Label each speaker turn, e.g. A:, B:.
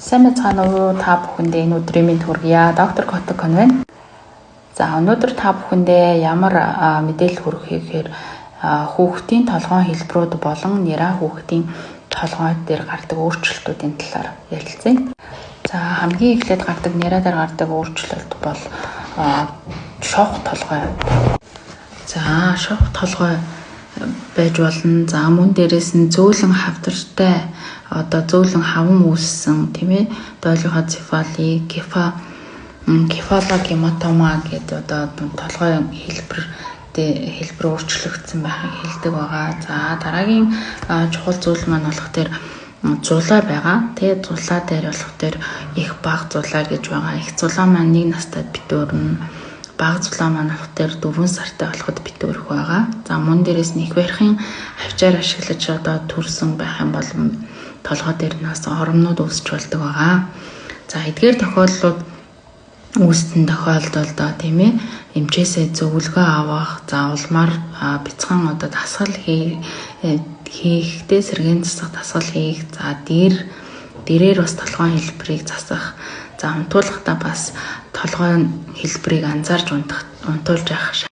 A: Сайн байцгаана уу, та бүхэндээ энэ өдрийн мэнд хүргье. Доктор Котокон байна. За, өнөөдөр та бүхэндээ ямар мэдээлэл хүргэхээ гэхээр хүүхдийн толгойн хэлбэрүүд болон нэраа хүүхдийн толгой дээр гардаг өөрчлөлтүүдийн талаар ярилцъя. За, хамгийн эхлээд гардаг нэраа дээр гардаг өөрчлөлт бол шовх толгой. За, шовх толгой байж болно. За, мөн дээрээс нь зөөлөн хавдартай, одоо зөөлөн хаван үүссэн, тийм ээ, dolichocephaly, cephalohematoма гэдэг одоо толгойн хэлбэр хэлбэр өөрчлөгдсөн байхыг хэлдэг байгаа. За, дараагийн чухал зүйл маань болох дээр зулаа байгаа. Тэгээ зулаа дээр болох дээр их бага зулаа гэж байгаа. Их зулаа маань 1 настай битүүрнэ, бага зулаа маань болох дээр 4 сартай болоход битүүрэх байгаа. За, мөн дээрээс нь эх барихын хавчаар ашиглаж одоо төрсөн байх юм бол толгой дээр нь бас оромнууд үүсч болдог байгаа. За, эдгээр тохиолдлууд үүссэн тохиолдолд, тийм ээ, эмчээсээ зөвлөгөө авах, за, улмаар бяцхан одоо дасгал хийхдээ сэргээн засах дасгал хийх, за, дээрээр бас толгойн хэлбэрийг засах, за, унтуулахдаа бас толгойн хэлбэрийг анзаарч унтах, унтуулж явах.